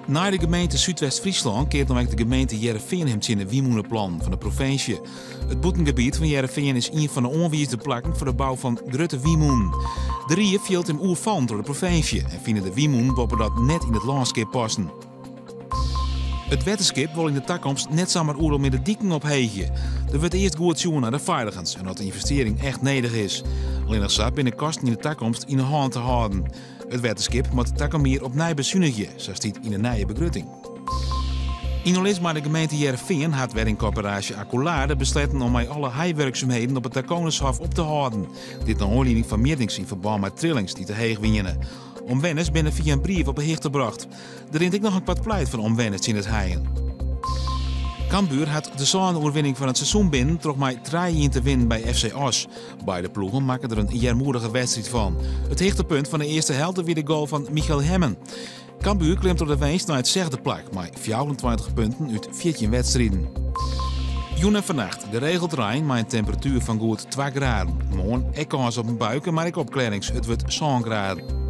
Nei de gemeente Súdwest-Fryslân keart no ek de gemeente Hearrenfean him tsjin de wynmûneplannen fan de provinsje. It bûtengebiet fan Hearrenfean is ien fan de oanwiisde plakken foar de bou fan grutte wynmûnen. De rie fielt him oerfallen troch de provinsje en fine de wynmûnen boppedat net yn it lânskip passen. It wetterskip wol yn de takomst net samar oeral mear de diken opheegje. Der wurdt earst goed sjoen nei de feiligens en oft de ynvestearring echt nedich is. Allinnich sa binne kosten yn de takomst yn 'e hân te hâlden. It wetterskip moat takom jier opnij besunigje, sa stiet yn de nije begrutting. Yn oerlis mei de gemeente Hearrenfean hat wenningkorporaasje Accolade besletten om mei alle heiwurksumheden op it Taconishof op te hâlden. Dit nei oanlieding fan mjittings yn ferbân mei trillings dy't te heech wiene. Omwenners binne fia in brief op 'e hichte brocht. Der rint ek noch in koart pleit fan omwenners tsjin it heien. Cambuur hat de sânde oerwinning fan it seizoen binnen troch mei trije-ien te winnen by FC Oss. Beide ploegen makken der in earmoedige wedstriid fan. It hichtepunt fan de earste helte wie de goal fan Michael Hemmen. Cambuur klimt troch de winst nei it sechde plak mei 24 punten út 14 wedstriden. Jûn en fannacht geregeld rein mei in temperatuer fan goed 2 graden. Moarn ek kâns op in buike, mar ek opklearrings. It wurdt 7 graden.